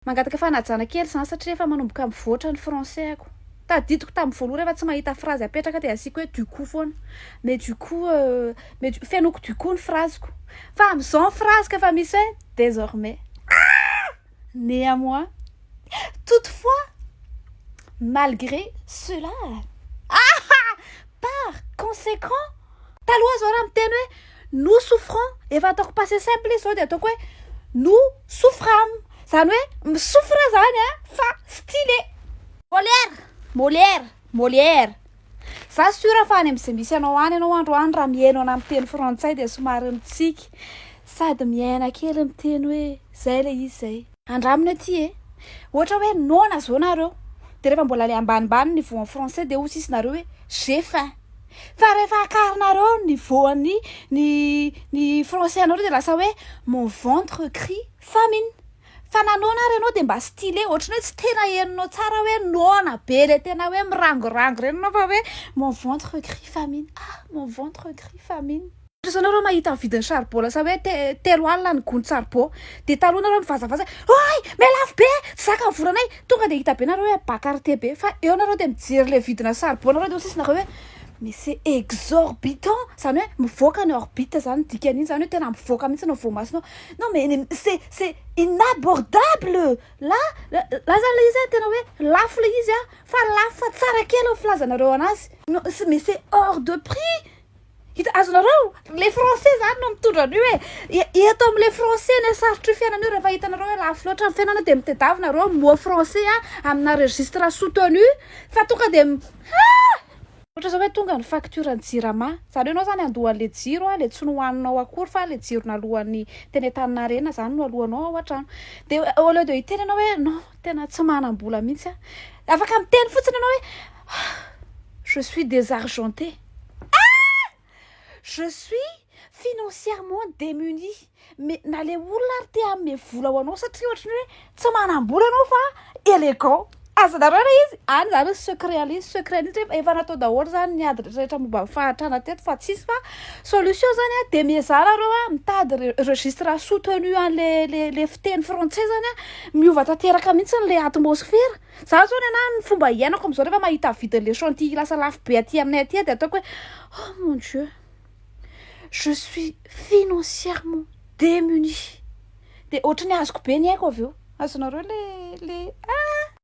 Mangataka fanajana kely zany satria efa manomboka mivoatra ny français ako. Tadidiko tamin'ny voalohany, rehefa tsy mahita phrase apetraka de asiako hoe "du coup" foana. Mais du coup, mais fenoko "du coup" ny phraseko, fa am'izao ny phraseko efa misy hoe "désormais", "néanmoins", "toutefois", "malgré cela", ah, "par conséquent". Taloha zao raha miteny hoe "nous souffrons", efa ataoko passé simple izy zao, de ataoko hoe "nous souffrâmes", zany hoe misouffre zany a, fa stylé. Molière, Molière, Molière. Za sûre fa any am'izay misy anao any ianao androany, raha mihaino ana amin'ny teny frantsay de somary mitsiky sady miaina kely, miteny hoe zay le izy zay. Andramina aty e, ohatra hoe noana zao nareo, de rehefa mbola le ambanimbany niveau en français de hoy izy nareo hoe "j'ai faim", fa rehefa akarinareo niveau any ny français anareo de lasa hoe "mon ventre crie famine". Fa nanoana ary ianao de mba stylé, ohatrany hoe tsy tena heninao tsara hoe noana be le tena hoe mirangorango reny anao, fa hoe "mon ventre crie famine, ah, mon ventre crie famine". Ohatra zao nareo mahita ny vidin'ny charbon lasa hoe 30 000 ny gony charbon, de taloha nareo mivazavaza oay mialafo be, tsy zaka ny volanay, tonga de hita be nareo hoe bakarité be, fa eo nareo de mijery le vidina charbon nareo de hoy nareo hoe "mais c'est exorbitant", zany hoe mivoaka ny orbite zany dikan'iny, zany hoe tena mivoaka mihitsy ny voamasonao. Non mais c'est inabordable là là zany le izy a, tena hoe lafo le izy a, fa lafo fa tsara kely ny filazanareo anazy. Non, mais c'est hors de prix. Hita azonareo le français zany no mitondra an'io e. Eto am'le français ny sarotro io fiainana io. Rehefa hitanareo hoe lafo loatra ny fiainana de mitadiavinareo mot français a amina registre soutenu, fa tonga de ah! Ohatra zao hoe tonga ny facture ny Jirama, zany hoe anao zany andohan'le jiro a, le tsy nohoaninao akory, fa le jiro nalohan'ny teny Antaninarenina zany no alohanao ao an-trano, de au lieu de hiteny ianao hoe non, tena tsy manam-bola mihitsy a, afaka miteny fotsiny ianao hoe "je suis désargenté, ah, je suis financièrement démuni". Mais na le olona ary te hanome vola ho anao satria ohatrany hoe tsy manam-bola ianao fa élégant, azonareo le izy any zany hoe secret ale izy, secret an'izy efa natao daholo zany ny ady rehetra momba ny fahantrana teto, fa tsisy fa solution zany a. De miezara reo a mitady registre soutenu an'le le fiteny frantsay zany a, miova tanteraka mihitsy le atmosphère. Za zao ny anahy, ny fomba iainako am'izao, rehefa mahita vidin'le chantilly lasa lafo be aty aminay aty, de ataoko hoe "oh mon Dieu, je suis financièrement démuni", de ohatrany azoko be ny aiko avy eo. Azonareo le ah.